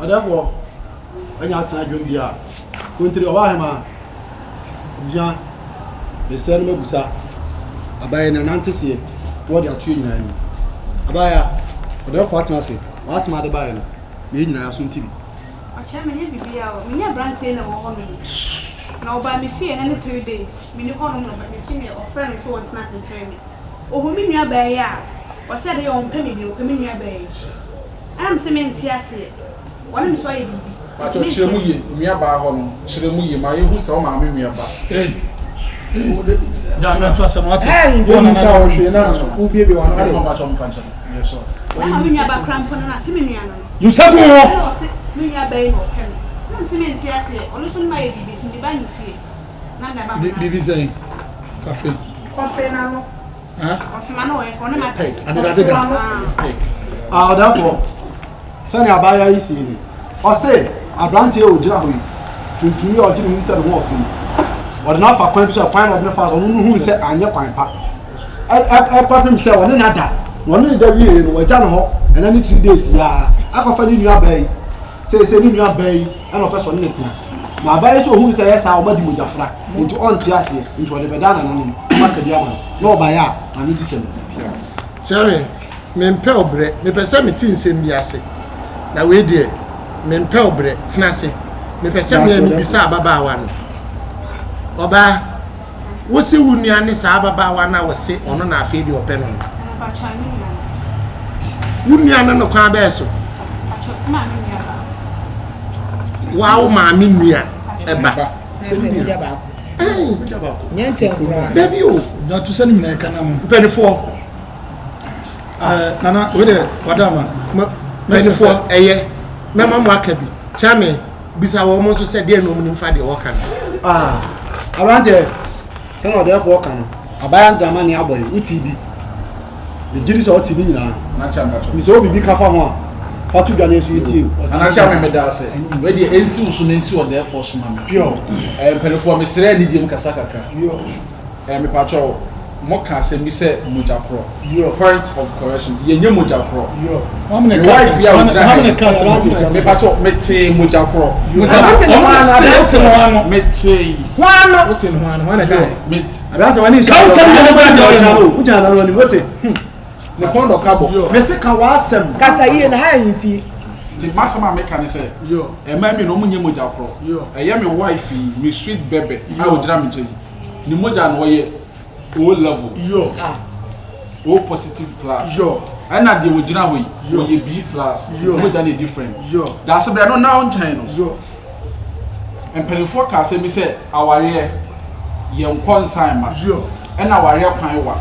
Ɔdɛfoɔ, wanya atena dwom bi a, kontiri ɔwɔ ahema, abusua, mesrɛ no mabusa, abayɛ na nante seɛ, na wɔde ato yɛ nyinaa anim. Abayɛ, ɔdɛfoɔ atena ase, w'asɛm ade baeɛ no, na yɛ nyinaa so nti bi. Ɔkyerɛ menyɛ biribiara o, menyɛ aberanteɛ yi na ɛwɔ hɔ nom, na ɔbaa me fie ɛnɛ ne 3 days, menni hɔ nom na ɔbaa me fie na ɔfrɛ no sɛ ɔntena ase ntwɛn me. Ɔhu me nua baa yi a, ɔsɛ adeɛ yɛ ɔmpɛ me bio, ɔpɛ me nua baa yi. Ɛna me sɛ mente aseɛ, wɔne me so ayɛ biribi. Pakyɛ kyerɛ mu yie, nua baa hɔ no kyerɛ mu yie ma yɛhu sɛ wo maame nua ba. Na me nua ba kora mpo no na sɛ me nua no no. Nsa gu hɔ. Ɛna ɔse me nua baa yi na ɔpɛ me. Na me sɛ mente aseɛ, ɔno nso ne ma ayɛ biribi nti mede ba ne fie. Na mede aba me Biribi sɛn? Kafe. Kɔfe na no. Kɔfe ma no ɔyɛ fɛ, ɔne ma pɛ. Adedadeda. Ah, ɔdɛfoɔ, sɛnea abaayewa yi sie ni, ɔse aberanteɛ a ɔgyina hɔ yi, tuntum yi a ɔgye ne ho sɛ ne ho ɔfɛ yi, ɔde no afa kwan bi so a kwan na ɔde no fa so, ɔno no hui sɛ anyɛ kwan pa. Ɛkɔpem sɛ ɔne no ada, na ɔne no da wieeɛ no, wagya no hɔ ɛnɛ ne 3 days yi ara, akɔfa ne nua baa yi. Seesei ne nua baa yi na ɔpɛ sɛ ɔne no tena. Na abaa yi nso ohuu sɛ ɛyɛ saa a wɔadi mogyafra, enti ɔnte aseɛ, enti ɔde bɛdaa nananom na wɔaka bi ama no, na ɔbaeɛ a, n'ano di sɛm. Kyerɛ me, mempɛ ɔbrɛ, mepɛ sɛ mete nsɛm bi ase. Na wei deɛ, mempɛ ɔbrɛ, tena ase. Mepɛ sɛ me a mebisa ababaawa no. Ɔbaa, wose wo nua ne saa ababaawa no a wɔse ɔno na afei deɛ ɔpɛ no no? Wo nua no no kwan bɛɛ so? Woa wo maame nua ɛba. Dabi o. Mpanimfoɔ. Nana, wei deɛ wada ama. Mpanimfoɔ ɛyɛ mɛma mo aka bi. Kyame bisa wɔn nso sɛ deɛ na wɔn nim fa deɛ wɔka no. Ah, aberanteɛ, sɛnea ɔdɛɛfoɔ ka no, abaayewa no de amanneɛ abɔ yɛn, wotii bi. Megye di sɛ ɔte ne nyinaa. Nti sɛ wɔ biribi ka fa ho a, fa to dwa na yɛn nso yɛntie o. Nana Kyame meda ase. Wei deɛ ɛnsi wo so na ɛnsi ɔdɛɛfoɔ so ma me. Ɛɛ mpanimfoɔ mesrɛ anidie mu kasa kakra. Ɛɛ mepakyɛw mo ka asɛm bi sɛ mogya korɔ. Point of correction yɛnyɛ mogya korɔ. Me wife yi a ogyina ha yi mepakyɛw metee mogya korɔ. Metee. Mete. Aberanteɛ w'ani nsɔ Ka nsɛm yɛ ne ba deɛ ɔyɛ no. Wogyina nananom anim, wote? Ne kɔn dɔ ka bɔ. Mese ka w'asɛm. Kasa yie na ha yɛ ahemfie. Nti m'asɛm a meka ne sɛ ɛmaa mi no ɔmo nyɛ mogya korɔ. Ɛyɛ me wife yi, me sweet bɛbɛ a ogyina me nkyɛn yi, ne mogya no ɔyɛ O level, O positive plus. Ɛna deɛ ogyina hɔ yi, ɔyɛ B plus. Mogya no yɛ different. Daase berɛ no na nkyɛn no, mpanimfoɔ ka asɛm bi sɛ awareɛ yɛnkɔ nsan ma. Ɛna awareɛ kwan wa.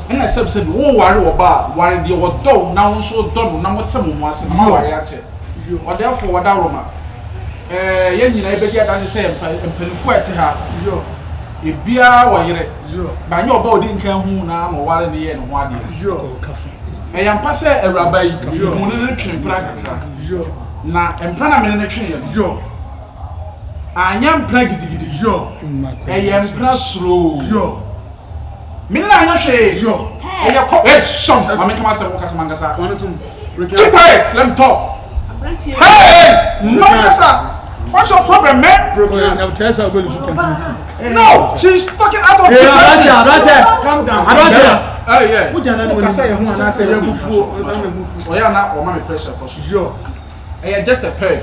Ɛna sɛbisɛbi woware ɔba a, ware deɛ ɔdɔ wo na wo nso wodɔ no na mote mo ho ase na moaware akyɛ. Ɔdɛɛfoɔ wɔda Roma. Ɛɛ yɛn nyinaa yɛbɛdi adanse sɛ mpanimfoɔ a ɛte ha, ebiara wɔ yere. Ba nyɛ ɔba a ɔdi nkan huu no ara na ɔware no yɛɛ ne ho adeɛ. Ɛyɛ ampa sɛ awuraba yi, mehuu no ne no twee mpena kakra. Na mpena na me ne no tweeɛ no, anyɛ mpena gidigidi. Ɛyɛ mpena suroo. Me ne no anyɛ hwee. Ɛyɛ kɔ. Hey, shum! Ma menka m'asɛm, wo kasa mankasa. Keep quiet, let me talk. Hey, mma me kasa. What's your problem, man? No, she's talking out of depression. Aberanteɛ, Calm down. aberanteɛ. Hey, yeah. Wogyina nananom Kasa anim. yɛ ho anaasɛ yɛ bufuo ɔnsa na bufuo. Ɔyɛ na ɔma me pressure kɔ so. Ɛyɛ just a peg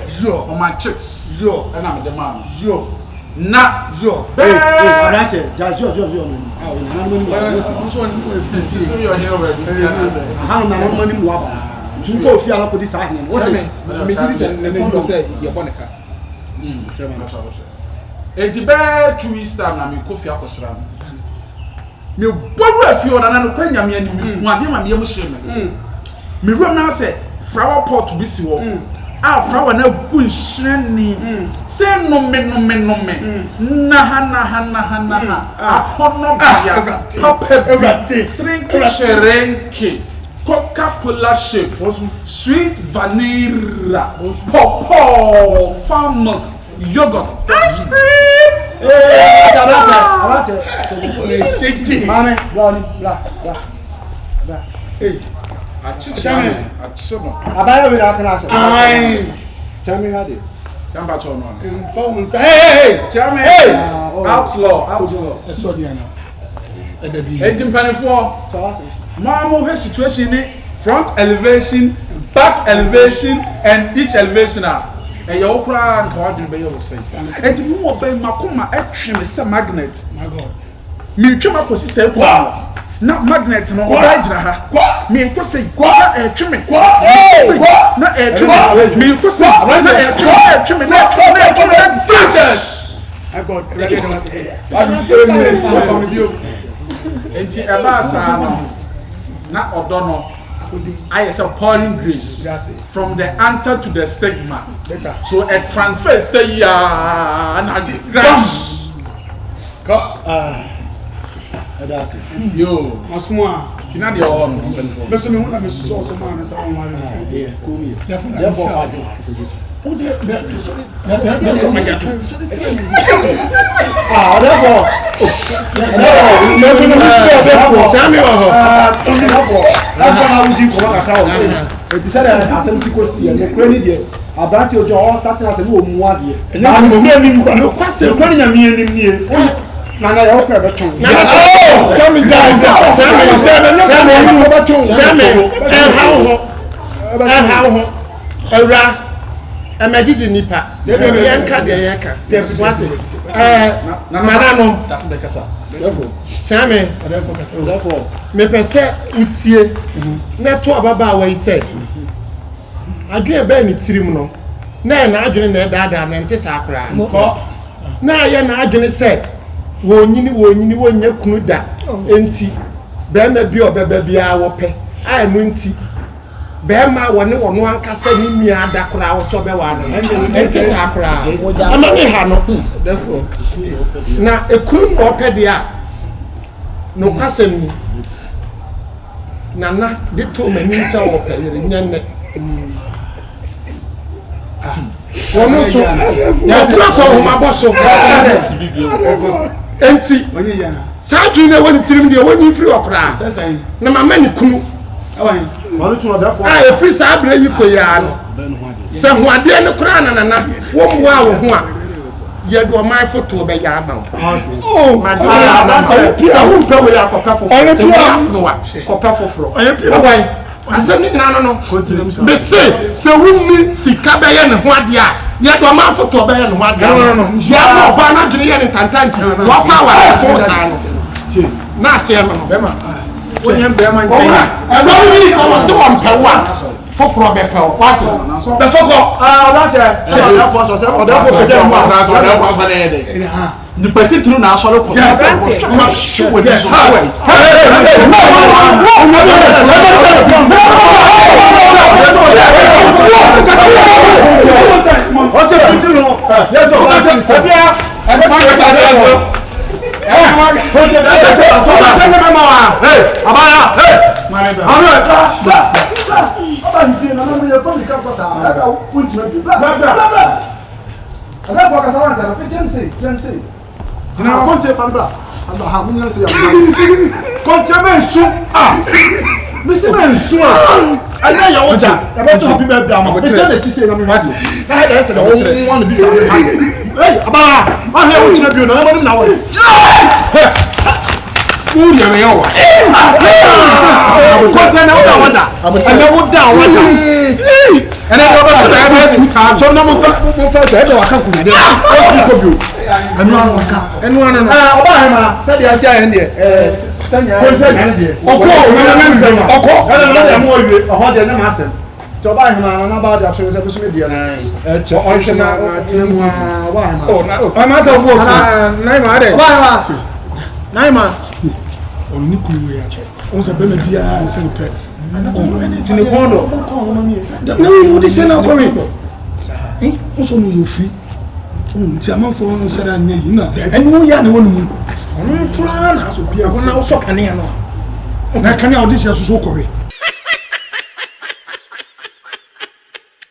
on my cheeks. Ɛna mede maa no. Na Hey, hey, bɛɛ. aberanteɛ, gya zio zio zio no anim. Ah, ɔyɛ nananom anim wɔ wote. Nso yɛ ɔhene wɔ ɛbi ti anaasɛ. Aha no nananom anim wɔ aba. Nti wokɔ ofie a na kɔdi saa hene no, wote? Megye di sɛ ne kɔn dɔ sɛ yɛbɔ ne ka. Enti bɛɛ 2 weeks time na mekɔ fie akɔsra no. Mebɔ wura fie hɔ na na nokorɛ Nyame anim mehu adeɛ ma meyam hyee me. Me wuram na sɛ flower pot bi si hɔ a flower no agu nhyerɛnne sɛ nome nome nome naha naha naha naha akɔnɔ bea papa bi serenke hyerɛnke Coca-Cola shape sweet vanilla pawpaw farm milk yogurt ice cream. Ee, aberanteɛ, aberanteɛ. Maame, bra ni, bra, bra, bra. Ee, Akyekyere me akye no. Abaayewa wei na aka n'asɛm. Ayi. Kyame hwɛ adeɛ. Kyame ba kyɛw no ano. Nfa wo nsa. Hey hey hey. Kyame. Hey. Outlaw outlaw. Ɛsɔ deɛ na. Ɛda bi. Enti mpanimfoɔ, mo a mo hwɛ situation ne front elevation, back elevation and each elevation a, ɛyɛ wo koraa nka w'adwene bɛyɛ wo sɛn. Enti mo wɔ bɛn makoma ɛtwe me sɛ magnet. My God. Meretwam akɔ sista akuo no na magnet no ɔbaa gyina ha. Merekɔ sei na ɛretwe me. Merekɔ sei na ɛretwe me. Merekɔ sei na ɛretwe me na ɛretwe me na ɛretwe me na ɛretwe me na Jesus. Nti ɛbaa saa no na ɔdɔ no ayɛ sɛ pouring grace from the anther to the stigma so ɛ transfer sɛ yaa na crash. Kɔ. Ah, ɛda ase. Yo. Masom a. Ti na deɛ ɔwɔ no mpanyinfoɔ. Bɛsɛ mi ho na mi sɔ so maa mi sɛ ɔnware no. Ɛyɛ kom yɛ. Therefore, fa Ah, therefore. Saa mi wɔ hɔ. Therefore, ɛfɔ na wodi nkɔmɔ kakra wɔ hɔ. Eti sɛ deɛ asɛm ti kɔ si yɛ, nokura ni deɛ, aberante ogyina hɔ ɔstate asɛm wɔ mu adeɛ. Ɛnyɛ nokura ni nkura. Nokwasɛm. Nokura ni nyame anim nie. Na na yɛ wokura bɛtɔn. Sami gyae sɛ Sami gyae Sami Sami ɛnha wo ho ɛnha wo ho awura ɛmɛgyegye nipa yɛnka deɛ yɛka wase ɛɛ nananom Sami mepɛ sɛ wotie na to ababaawa yi sɛ adwene bɛn ne tirim no na ɛyɛ n'adwene na ɛdaadaa na ɛnte saa koraa na ayɛ n'adwene sɛ wɔnyini wɔnyini wɔnyɛ kunu da nti bɛrima bi a ɔbɛba biara wɔpɛ a ɛno nti bɛrima a wɔne wɔn ankasa ne nua ada koraa wɔsɛ ɔbɛwa no ɛnte saa koraa ɛma ne ha no na ekunu na ɔpɛ deɛ a nokwasɛm ni nana de too m'anim sɛ ɔpɛ yere nyɛ nnɛ wɔn nso wɔkura kɔ ahomabɔ so nti saa adwene na ɛwɔ ne tirim deɛ wɔnyi mfiri hɔ koraa na mama ne kunu a ɛfiri saa berɛ yi kɔ yiaa no sɛ ho adeɛ no koraa na nana wɔmmoa wo ho a yɛde ɔman fotoɔ bɛyɛ ama wo magye sɛ wompɛ wei a kɔpɛ foforɔ sɛ woafono a kɔpɛ foforɔ wowai asɛm no nyinaa no no mese sɛ wonni sika bɛyɛ ne ho adeɛ a yɛde ɔman fotoɔ bɛyɛ ne ho adeɛ yɛ ama ɔbaa no adwene yɛ ne ntanta nti wɔkɔ aware fo saa no na aseɛ no no ɛsɛ wonni ɔwɔ se wɔmpɛ wo a foforɔ bɛpɛ wo wate Bɛfɔ kɔ. Aberanteɛ, sɛ ɔdɛfoɔ sɔ sɛ ɔdɛfoɔ pɛgya mu a. Ɔdɛfoɔ asɔ dɛ yɛ dɛ. Nipa titiriw na asɔre kɔ. Aberanteɛ. Wɔ ni so. Ɔsɛ fitiri no, yɛ jɔ ɔsɛ ɛbia Kɔnkyɛn bɛ nsu a mesi bɛ nsu a ɛnyɛ yɛ wo da ɛbɛtɔ obi bɛ da ma bɛgya n'akyi sɛ na mi wate na ɛyɛ sɛ na wɔn wɔn bisa mi ha ɛy abaa ahwɛ wo kyerɛ bio na ɛma no na wɔde kyerɛ Wo deɛ bɛyɛ wa. kɔnkyɛn na wo da wada ɛnɛ wo da wada Ɛnɛ deɛ ɔbɛsɔ da ɛbɛyɛ 2000. sɔrɔ na mo nfa mo nfa sɛ ɛdɛ waka nkonnwa dɛ ɔkò kɔ bio ɛnu ano waka Ɛnu ano no. ɛɛ ɔbaa hɛ ma sɛdeɛ ase ayɛ deɛ ɛɛ kɔnkyɛn nyane deɛ Ɔkɔ ɔkɔ. Ɛna na deɛ mo awie ɔhɔ deɛ ne ma asɛm nti ɔbaa hema na naba de ato ne sɛ bɛsome deɛ no ɛkyɛ Ɔhwɛ na na tena mu a ɔbaa hema Oh na oh. Ɔma sɛ ɔbu ofu. Naima adɛ. ɔbaa hema Naima. Ɔno ne kunu wei akyɛ. Ɔno sɛ bɛrima biara nsɛ ne pɛ. Ti ne kɔn dɔ. Na wo de sɛ na akɔwe. Wo sɛ ɔno yɛ ofiri. Nti amanfoɔ nhyɛ da nyɛ yi na ɛne wo yɛ a na ɛwɔ ne mu. Ɔno koraa na ɛhɔ na wosɔ kanea no a. Na kanea a ɔde hyɛ so so wokɔwe.